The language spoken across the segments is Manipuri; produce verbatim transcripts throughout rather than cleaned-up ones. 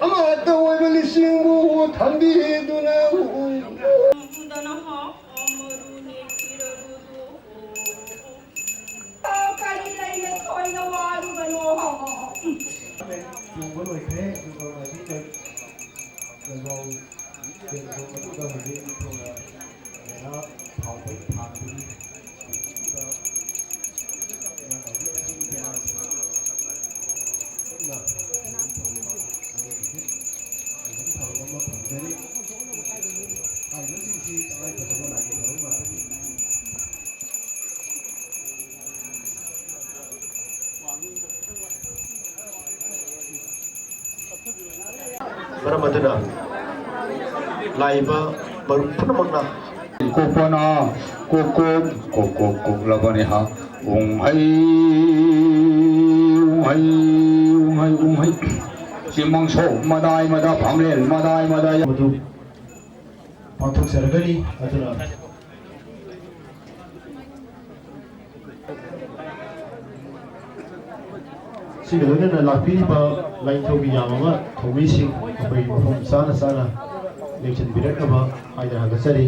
ꯑꯃꯠꯇ ꯑꯣꯏꯕ ꯂꯤꯁꯤꯡꯕꯨ ꯊꯝꯕꯤꯗꯨꯅ ꯎꯗꯅ ꯍꯣ, ꯑꯃꯔꯨꯅꯦ ꯊꯤꯔꯕꯗꯣ꯫ ꯀꯔꯤ ꯂꯩꯅ ꯊꯣꯏꯅ ꯋꯥꯔꯨꯕꯅꯣ? ꯆꯣꯡꯕ ꯂꯣꯏꯈ꯭ꯔꯦ, ꯑꯗꯨꯒ ꯍꯧꯖꯤꯛ ꯀꯩꯅꯣ, ꯀꯩꯅꯣ ꯃꯇꯨꯡꯗ ꯍꯧꯖꯤꯛ ꯅꯤꯡꯊꯧꯅ ꯃꯦꯔꯥ ꯊꯥꯎꯃꯩ ꯊꯥꯟꯕꯒꯤ ꯃꯔꯝ ꯑꯗꯨꯅ ꯂꯥꯛꯏꯕ ꯃꯔꯨꯞ ꯄꯨꯝꯅꯃꯛꯅ ꯀꯣꯛꯄꯅ ꯀꯣꯛ ꯀꯣꯛ ꯀꯣꯛ ꯀꯣꯛ ꯀꯣꯛꯂꯕꯅꯤ ꯍꯥ꯫ ꯎꯡꯍꯩ, ꯎꯡꯍꯩ, ꯎꯡꯍꯩ, ꯎꯡꯍꯩ꯫ ꯆꯤꯡꯃꯪ ꯁꯣꯛ ꯃꯗꯥꯏ ꯃꯗꯥ ꯐꯝꯂꯦꯟ ꯃꯗꯥꯏ ꯃꯗꯥꯏ꯫ ꯃꯗꯨ ꯄꯥꯡꯊꯣꯛꯆꯔꯒꯅꯤ꯫ ꯑꯗꯨꯅ ꯁꯤꯒ ꯂꯣꯏꯅꯅ ꯂꯥꯛꯄꯤꯔꯤꯕ ꯂꯥꯏꯅꯤꯡꯊꯧꯒꯤ ꯌꯥꯝ ꯑꯃ ꯊꯧꯃꯤꯁꯤꯡ ꯑꯩꯈꯣꯏ ꯃꯐꯝ ꯆꯥꯅ ꯆꯥꯅ ꯌꯦꯡꯁꯤꯟꯕꯤꯔꯛꯅꯕ ꯍꯥꯏꯗꯅ ꯍꯪꯒꯠꯆꯔꯤ꯫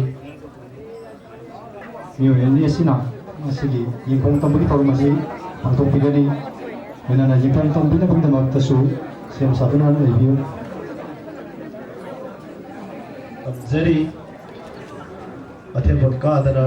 ꯃꯤꯑꯣꯏ ꯑꯅꯤ ꯑꯁꯤꯅ ꯉꯁꯤꯒꯤ ꯌꯦꯡꯈꯣꯡ ꯇꯝꯕꯒꯤ ꯊꯧꯔꯝ ꯑꯁꯤ ꯄꯥꯡꯊꯣꯛꯄꯤꯒꯅꯤ꯫ ꯂꯣꯏꯅꯅ ꯌꯦꯡꯈꯣꯡ ꯇꯝꯕꯤꯅꯕꯒꯤꯗꯃꯛꯇꯁꯨ ꯁꯦꯝ ꯁꯥꯗꯨꯅ ꯂꯩꯕꯤꯌꯨ꯫ ꯇꯝꯖꯔꯤ꯫ ꯑꯊꯦꯟꯄꯣꯠ ꯀꯥꯗꯅ